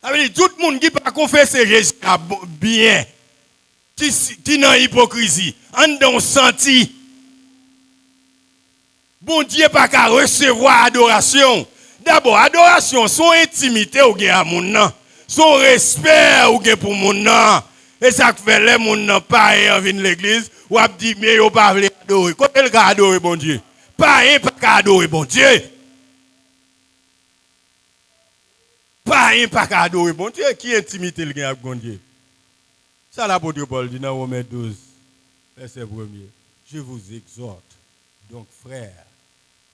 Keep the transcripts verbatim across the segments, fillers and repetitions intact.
Sa vle di, tout moun ki pa konfese Jezi a bon, byen, ki, si- ki nan ipokrizi, anndan w santi. Bondye pa ka resevwa adorasyon w. Dabò, adorasyon se yon entimite w gen a moun nan. Se yon respè w gen pou moun nan. E sa k fè lè moun nan payen an vin legliz, w ap di, "Men yo pa vle adore." Kote l ka adore Bondye? Payen pa ka adore Bondye. Payen pa ka adore Bondye. Ki entimite l gen ak Bondye? Sa lapot Pòl di nan Women douz, vèsè premye, "Je vous exhorte donc, frères,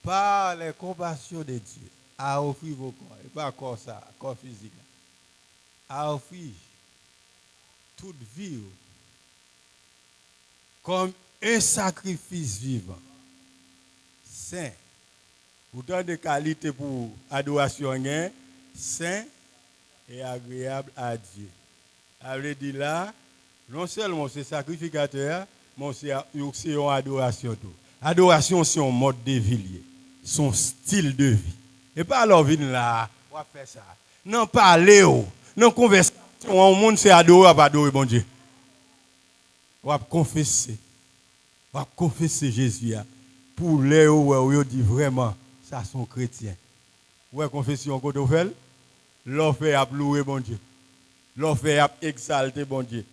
par les compassions de Dieu, à offrir vos corps," e pa kò sa, kò fizik la, "à offrir toute vie comme un sacrifice vivant, saint." Ou tande kalite pou adorasyon an gen, "saint et agréable à Dieu." Sa vle di la, non sèlman w se sakrifikatè a, men w se, w se yon adorasyon tou. Adorasyon se yon mòd de vi l ye. Se yon stil de vi. E pa lè w vin la a, w ap fè sa. Nan pale w, nan konvèsasyon an, yon moun se adore w ap adore Bondye. W ap konfese. W ap konfese Jezi a. Pou lè yo wè w, yo di, "Vrèman, sa se yon kretyen." Ou wè konfesyon kote w fè l? Lè w fè y ap louwe Bondye. Lè w fè y ap egzalte Bondye.